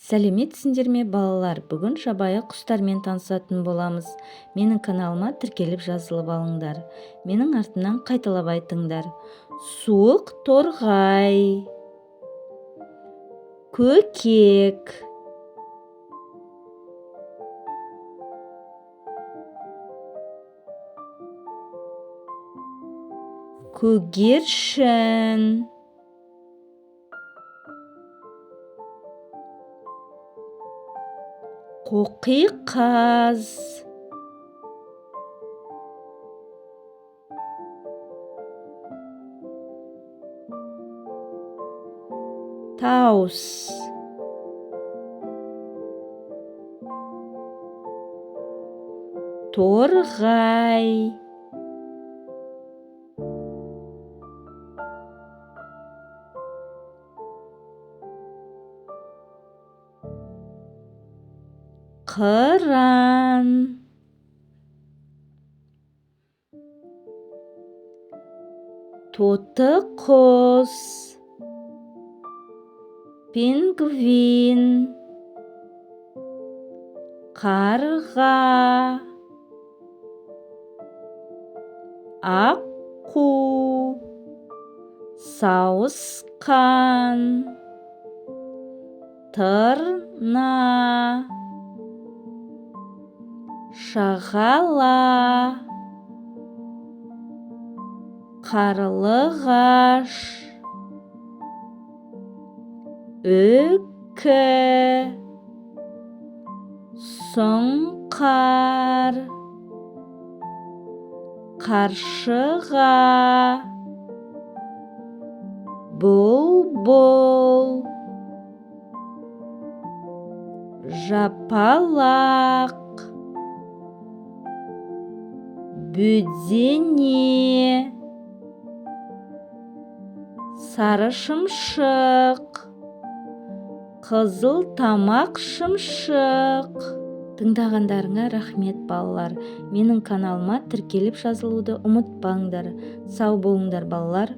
Сәлеметсіңдер ме, балалар? Бүгін жабайы құстармен танысатын боламыз. Менің каналыма тіркеліп, жазылып алыңдар. Менің артымнан қайталап айтыңдар: суық торғай, көкек, көгершін, қоқиқаз, тауыс, торғай, қыран, тоты құс, пингвин, қарға, аққу, сауысқан, тырна, шағала, қарлығаш, үкі, сұңқар, қаршыға, бұлбұл, жапалақ, бөдене, сары шымшық, қызыл тамақ шымшық. Тыңдағандарыңа рахмет, балалар. Менің каналыма тіркеліп, жазылуды ұмытпаңдар. Сау болыңдар, балалар.